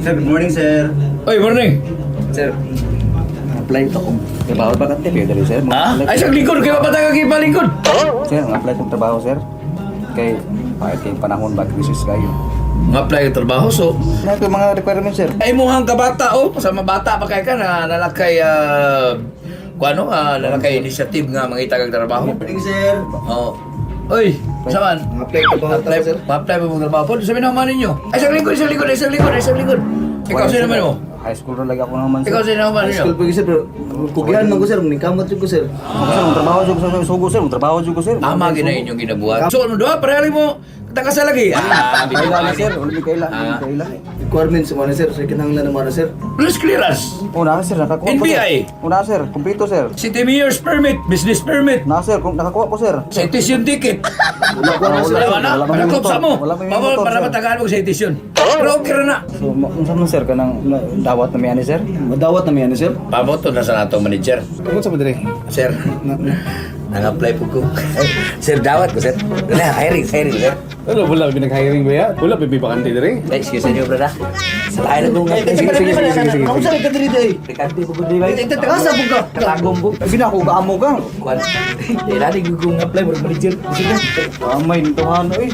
Sir, good morning, sir. Oy, morning. Sir, apply to kong trabaho ba kante? Pwede rin, sir. Ha? Ay, sa lingkod, kay mapatag ang palingkod. Sir, apply kong trabaho, sir. Kay, bakit kay panahon ba crisis kayo? Nga-apply ang trabaho, so Ano yung mga requirements, sir? Ay muhang kabata oh, sa mabata pa kay ka na nalakay kuano nalakay initiative nga mangita kag trabaho. Morning, sir. Oo. Oy, saan? Apply ko ba Apply, sir? apply mo mong trabaho. Po, sabi naman ninyo. Ay, sa lingkod, sa lingkod, ay, sa lingkod, ay, sa lingkod. Ikaw, sino naman mo? High school ro lagi ako naman, sir. Ikaw, sino naman High ninyo? school po yun, sir, pero kugihan man ko, sir, ningkamot jud ko, sir. Ako, sir, ang trabaho jud ko, sir, sugo, sir, ang trabaho jud ko, sir. Ama gina inyong ginabuhat. So, ano doon? Pareha mo, takasa lagi. Ah, Kaila na, sir. Wala may kaila, Ah. may kaila. Requirements mo na, sir, sir, kinahanglan na mo na, sir. Police clearance. Una, sir, nakakuha ko, sir. NBI. Una, sir, kumpleto, sir. City Mayor's permit, business permit, Na, sir, kung nakakuha ko, sir. Citation ticket. Wala ko na, sir. Wala na, Wala pa para may sa motor. mo. Wala pa may Bawal motor, para sir. matagaan mo citation. Pero okay ra na. So, unsa man, sir, kanang dawat na may ani, sir? Madawat na may ano, sir. Pamoto na sa natong manager. Tungkol sa madre. Sir, nang-apply po ko. Sir, dawat ko, sir. Wala, hiring, hiring, sir. Ano, wala ba nag-hiring ba ya? Wala ba may bakante dire? Ay, excuse niyo, brother. Sa tayo lang kong Sige, sige, sige, sige, sige. Ako, sir, kadiri day. Rekante po ko di ba? Asa po ka? Katagong po. Ay, ginako ka amo ka. Kuan. Di na kong apply for manager. Amay nito han, oy.